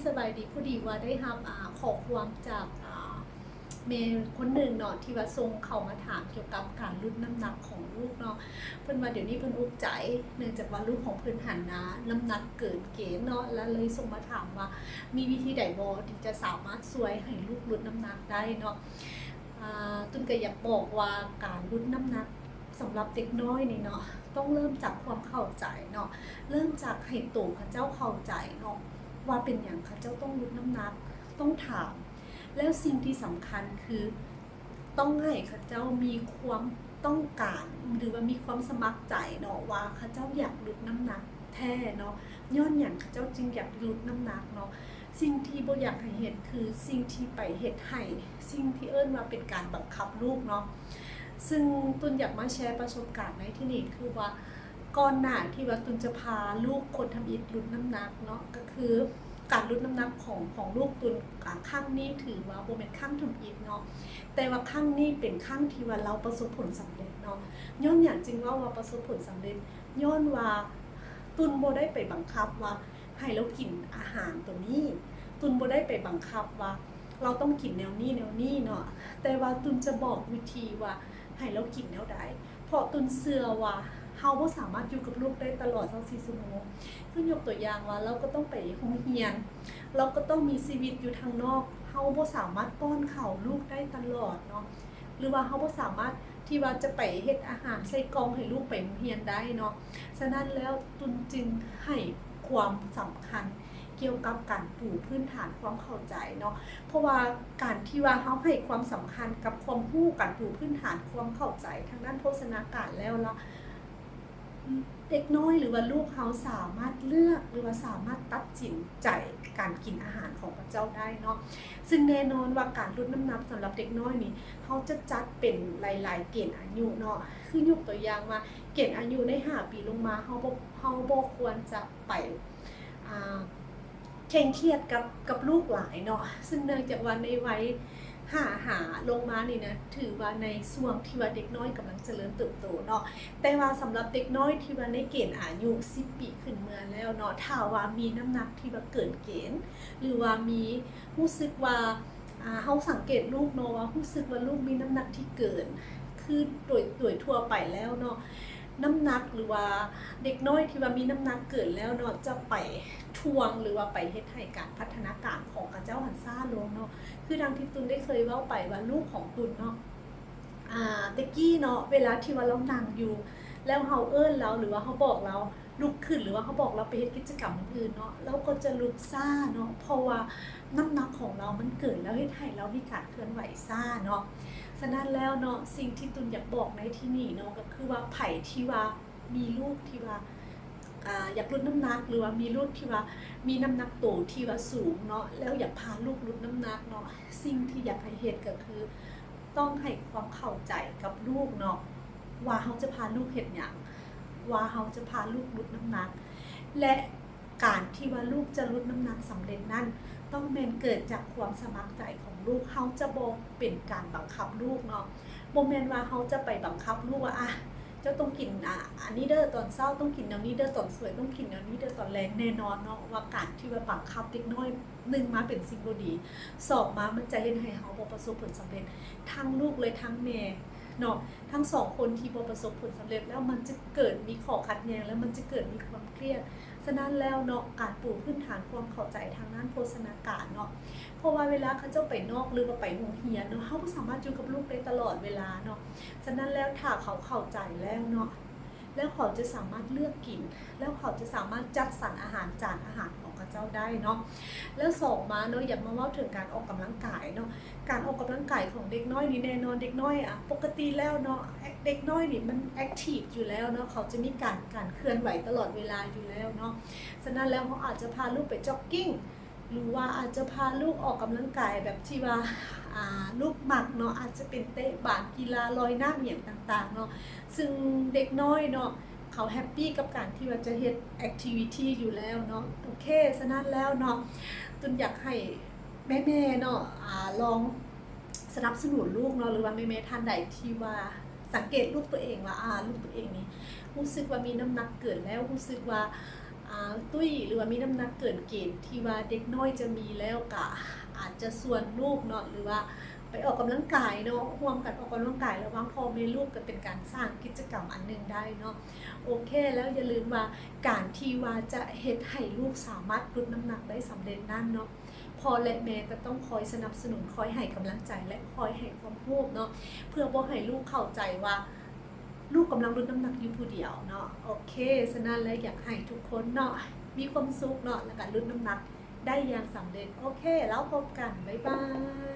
ສະບາຍດີ, ພໍດີວ່າໄດ້ຮັບ ອາ ຂໍ້ຄວາມຈາກ ອາ ແມ່ຄົນໜຶ່ງເນາະ ທີ່ວ່າສົ່ງເຂົ້າມາຖາມກ່ຽວກັບການຫຼຸດນ້ຳໜັກຂອງລູກເນາະ. ເພິ່ນວ່າດຽວນີ້ເພິ່ນອຸກໃຈ ເນື່ອງຈາກວ່າລູກຂອງເພິ່ນຫັ້ນນະ ນ້ຳໜັກເກີນເກນເນາະ ແລະເລີຍສົ່ງມາຖາມວ່າມີວິທີໃດບໍ່ທີ່ຈະສາມາດຊ່ວຍໃຫ້ລູກຫຼຸດນ້ຳໜັກໄດ້ເນາະ. ອາ ຕຸນກໍຢາກບອກວ່າການຫຼຸດນ້ຳໜັກ ສຳລັບເດັກນ້ອຍນີ້ເນາະ ຕ້ອງເລີ່ມຈາກຄວາມເຂົ້າໃຈເນາະ, ເລີ່ມຈາກໃຫ້ໂຕເຂົາເຈົ້າເຂົ້າໃຈເນາະ ວ່າເປັນຫຍັງເຂົາເຈົ້າຕ້ອງຫຼຸດນ້ຳໜັກ, ຕ້ອງຖາມ. ແລ້ວສິ່ງທີ່ສຳຄັນຄື ຕ້ອງໃຫ້ເຂົາເຈົ້າມີຄວາມຕ້ອງການ ຫຼືວ່າມີຄວາມສະໝັກໃຈເນາະ ວ່າເຂົາເຈົ້າຢາກຫຼຸດນ້ຳໜັກແທ້ເນາະ. ຍ້ອນຫຍັງເຂົາເຈົ້າຈຶ່ງຢາກຫຼຸດນ້ຳໜັກເນາະ? ສິ່ງທີ່ບໍ່ຢາກໃຫ້ເຮັດຄືສິ່ງທີ່ໄປເຮັດໃຫ້ ສິ່ງທີ່ເອີ້ນວ່າເປັນການບັງຄັບລູກເນາະ. ຊຶ່ງຕຸນຢາກມາແຊປະສົບການໃນທີ່ນີ້ຄືວ່າ ກ່ອນໜ້າທີ່ວ່າຕຸນຈະພາລູກຄົນທຳອິດຫຼຸດນ້ຳໜັກເນາະ ກໍຄືການຫຼຸດນ້ຳໜັກຂອງ ຂອງລູກຕຸນ ອາ ຄັ້ງນີ້ຖືວ່າບໍ່ແມ່ນຄັ້ງທຳອິດເນາະ, ແຕ່ວ່າຄັ້ງນີ້ເປັນຄັ້ງທີ່ວ່າລາວປະສົບຜົນສຳເລັດເນາະ. ຍ້ອນຫຍັງຈຶ່ງເວົ້າວ່າປະສົບຜົນສຳເລັດ? ຍ້ອນວ່າຕຸນບໍ່ໄດ້ໄປບັງຄັບວ່າ ໃຫ້ລາວກິນອາຫານໂຕນີ້, ຕຸນບໍ່ໄດ້ໄປບັງຄັບວ່າລາວຕ້ອງກິນແນວນີ້ແນວນີ້ເນາະ, ແຕ່ວ່າຕຸນຈະບອກວິທີວ່າໃຫ້ລາວກິນແນວໃດ, ເພາະຕຸນເຊື່ອວ່າເຮົາບໍ່ສາມາດຢູ່ກັບລູກໄດ້ຕະຫຼອດຊາວສີ່ຊົ່ວໂມງ. ຄືຍົກຕົວຢ່າງວ່າ ລາວກໍຕ້ອງໄປໂຮງຮຽນ, ລາວກໍຕ້ອງມີຊີວິດຢູ່ທາງນອກ, ເຮົາບໍ່ສາມາດປ້ອນເຂົ້າລູກໄດ້ຕະຫຼອດເນາະ. ຫຼືວ່າເຮົາບໍ່ສາມາດທີ່ວ່າຈະໄປເຮັດອາຫານໃສ່ກ່ອງໃຫ້ລູກໄປໂຮງຮຽນໄດ້ເນາະ. ສະນັ້ນແລ້ວ ຕຸນຈຶ່ງໃຫ້ຄວາມສຳຄັນກ່ຽວກັບການປູພື້ນຖານຄວາມເຂົ້າໃຈເນາະ, ເພາະວ່າການທີ່ວ່າເຮົາໃຫ້ຄວາມສຳຄັນກັບຄວາມຮູ້ ການປູພື້ນຖານຄວາມເຂົ້າໃຈທາງດ້ານໂພຊະນາການແລ້ວລະ ເດັກນ້ອຍ ຫຼືວ່າລູກເຮົາສາມາດເລືອກ ຫຼືວ່າສາມາດຕັດສິນໃຈການກິນອາຫານຂອງເຂົາເຈົ້າໄດ້ເນາະ. ຊຶ່ງແນ່ນອນວ່າການຫຼຸດນ້ຳໜັກສຳລັບເດັກນ້ອຍນີ້ ເຮົາຈະຈັດເປັນຫຼາຍໆເກນອາຍຸເນາະ. ຄືຍົກຕົວຢ່າງວ່າ ເກນອາຍຸໃນຫ້າປີລົງມາ ເຮົາບໍ່ ເຮົາບໍ່ຄວນຈະໄປ ອ່າ ເຄັ່ງຄຽດກັບ ກັບລູກຫຼາຍເນາະ, ຊຶ່ງເນື່ອງຈາກວ່າໃນໄວຫ້າຫາລົງມານີ້ນະ ຖືວ່າໃນຊ່ວງທີ່ວ່າເດັກນ້ອຍກຳລັງຈະເລີນເຕີບໂຕເນາະ. ແຕ່ວ່າສຳລັບເດັກນ້ອຍທີ່ວ່າໃນເກນອາຍຸສິບປີຂຶ້ນເມືອແລ້ວເນາະ, ຖ້າວ່າມີນ້ຳໜັກທີ່ວ່າເກີນເກນ ຫຼືວ່າມີ ຮູ້ສຶກວ່າ ອ່າ ເຮົາສັງເກດລູກເນາະ ວ່າຮູ້ສຶກວ່າລູກມີນ້ຳໜັກທີ່ເກີນ ຄືໂດຍ ໂດຍທົ່ວໄປແລ້ວເນາະ ນ້ຳໜັກ ຫຼືວ່າເດັກນ້ອຍທີ່ວ່າມີນ້ຳໜັກເກີນແລ້ວເນາະ ຈະໄປຖ່ວງ ຫຼືວ່າໄປເຮັດໃຫ້ການພັດທະນາການຂອງເຂົາເຈົ້າຫັ້ນຊ້າລົງເນາະ. ຄືດັ່ງທີ່ຕຸນໄດ້ເຄີຍເວົ້າໄປວ່າລູກຂອງຕຸນເນາະ ອ່າ ແຕ່ກີ້ເນາະ ເວລາທີ່ວ່າລາວນັ່ງຢູ່ ແລ້ວເຮົາເອີ້ນລາວ ຫຼືວ່າເຮົາບອກລາວລຸກຂຶ້ນ ຫຼືວ່າເຮົາບອກລາວໄປເຮັດກິດຈະກຳອື່ນໆເນາະ ລາວກໍຈະລຸກຊ້າເນາະ ເພາະວ່ານ້ຳໜັກຂອງລາວມັນເກີນ ແລ້ວເຮັດໃຫ້ລາວມີການເຄື່ອນໄຫວຊ້າເນາະ. ສະນັ້ນແລ້ວເນາະ ສິ່ງທີ່ຕຸນຢາກບອກໃນທີ່ນີ້ເນາະ ກໍຄືວ່າໃຜທີ່ວ່າ ມີລູກທີ່ວ່າ ອ່າ ຢາກຫຼຸດນ້ຳໜັກ ຫຼືວ່າມີລູກທີ່ວ່າມີນ້ຳໜັກໂຕທີ່ວ່າສູງເນາະ ແລ້ວຢາກພາລູກຫຼຸດນ້ຳໜັກເນາະ, ສິ່ງທີ່ຢາກໃຫ້ເຮັດກໍຄືຕ້ອງໃຫ້ຄວາມເຂົ້າໃຈກັບລູກເນາະ ວ່າເຮົາຈະພາລູກເຮັດຫຍັງ, ວ່າເຮົາຈະພາລູກຫຼຸດນ້ຳໜັກ ແລະ ການທີ່ວ່າລູກຈະຫຼຸດນ້ຳໜັກສຳເລັດນັ້ນ ຕ້ອງແມ່ນເກີດຈາກຄວາມສະໝັກໃຈຂອງລູກ. ເຮົາຈະບໍ່ເປັນການບັງຄັບລູກເນາະ, ບໍ່ແມ່ນວ່າເຮົາຈະໄປບັງຄັບລູກວ່າ ອະ ເຈົ້າຕ້ອງກິນ ອາ ອັນນີ້ເດີຕອນເຊົ້າ, ຕ້ອງກິນແນວນີ້ເດີຕອນສວຍ, ຕ້ອງກິນແນວນີ້ເດີຕອນແລງ. ແນ່ນອນເນາະວ່າການທີ່ວ່າບັງຄັບເດັກນ້ອຍ ໜຶ່ງມາເປັນສິ່ງບໍ່ດີ, ສອງມາມັນຈະເຮັດໃຫ້ເຮົາບໍ່ປະສົບຜົນສຳເລັດ ທັງລູກ ແລະ ທັງແມ່ເນາະ. ທັງສອງຄົນທີ່ບໍ່ປະສົບຜົນສຳເລັດ ແລ້ວມັນຈະເກີດມີຂໍ້ຂັດແຍ່ງ ແລ້ວມັນຈະເກີດມີຄວາມຄຽດ. ສະນັ້ນແລ້ວເນາະ ການປູພື້ນຖານຄວາມເຂົ້າໃຈທາງດ້ານໂພຊະນາການເນາະ ເພາະວ່າເວລາເຂົາເຈົ້າໄປນອກ ຫຼືວ່າໄປໂຮງຮຽນເນາະ ເຮົາບໍ່ສາມາດຢູ່ກັບລູກໄດ້ຕະຫຼອດເວລາເນາະ. ສະນັ້ນແລ້ວ ຖ້າເຂົາເຂົ້າໃຈແລ້ວເນາະ ແລ້ວເຂົາຈະສາມາດເລືອກກິນ ແລ້ວເຂົາຈະສາມາດຈັດສັນອາຫານ ຈານອາຫານຂອງເຂົາເຈົ້າໄດ້ເນາະ. ແລ້ວສອງມາເນາະ ຢາກມາເວົ້າເຖິງການອອກກຳລັງກາຍເນາະ. ການອອກກຳລັງກາຍຂອງເດັກນ້ອຍນີ້ ແນ່ນອນເດັກນ້ອຍ ອາ ປົກກະຕິແລ້ວເນາະ ເດັກນ້ອຍນີ້ມັນແອັກທີບຢູ່ແລ້ວເນາະ, ເຂົາຈະມີການ ການເຄື່ອນໄຫວຕະຫຼອດເວລາຢູ່ແລ້ວເນາະ. ສະນັ້ນແລ້ວ ເຮົາອາດຈະພາລູກໄປຈັອກກິງ ຫຼືວ່າອາດຈະພາລູກອອກກຳລັງກາຍແບບທີ່ວ່າ ອ່າ ລູກມັກເນາະ, ອາດຈະເປັນເຕະບານ, ກິລາລອຍນ້ຳ ອີ່ຫຍັງຕ່າງໆເນາະ. ຊຶ່ງເດັກນ້ອຍເນາະ ເຂົາແຮັບປີກັບການທີ່ວ່າຈະເຮັດແອັກທິວິທີຢູ່ແລ້ວເນາະ. ໂອເຄ ສະນັ້ນແລ້ວເນາະ ຕຸນຢາກໃຫ້ແມ່ໆເນາະ ອາ ລອງສະໜັບສະໜູນລູກເນາະ ຫຼືວ່າແມ່ໆທ່ານໃດທີ່ວ່າສັງເກດລູກຕົວເອງວ່າ ອາ ລູກຕົວເອງນີ້ຮູ້ສຶກວ່າມີນ້ຳໜັກເກີນແລ້ວ, ຮູ້ສຶກວ່າ ຕຸ້ຍ ຫຼືວ່າມີນ້ຳໜັກເກີນເກນທີ່ວ່າເດັກນ້ອຍຈະມີແລ້ວ ກະອາດຈະຊວນລູກເນາະ ຫຼືວ່າໄປອອກກຳລັງກາຍເນາະ ຮ່ວມກັນອອກກຳລັງກາຍລະຫວ່າງພໍ່ແມ່ລູກ ກໍເປັນການສ້າງກິດຈະກຳອັນໜຶ່ງໄດ້ເນາະ. ໂອເຄ ແລ້ວຢ່າລືມວ່າ ການທີ່ວ່າຈະເຮັດໃຫ້ລູກສາມາດຫຼຸດນ້ຳໜັກໄດ້ສຳເລັດນັ້ນເນາະ ພໍ່ແລະແມ່ກໍຕ້ອງຄອຍສະໜັບສະໜູນ ຄອຍໃຫ້ກຳລັງໃຈ ແລະ ຄອຍໃຫ້ຄວາມຮູ້ເນາະ ເພື່ອບໍ່ໃຫ້ລູກເຂົ້າໃຈວ່າ ລູກກຳລັງຫຼຸດນ້ຳໜັກຢູ່ຜູ້ດຽວເນາະ. ໂອເຄ ສະນັ້ນແລ້ວຢາກໃຫ້ທຸກຄົນເນາະ ມີຄວາມສຸກເນາະ ແລ້ວກໍຫຼຸດນ້ຳໜັກໄດ້ຢ່າງສຳເລັດ. ໂອເຄ ແລ້ວພົບກັນ ບາຍບາຍ.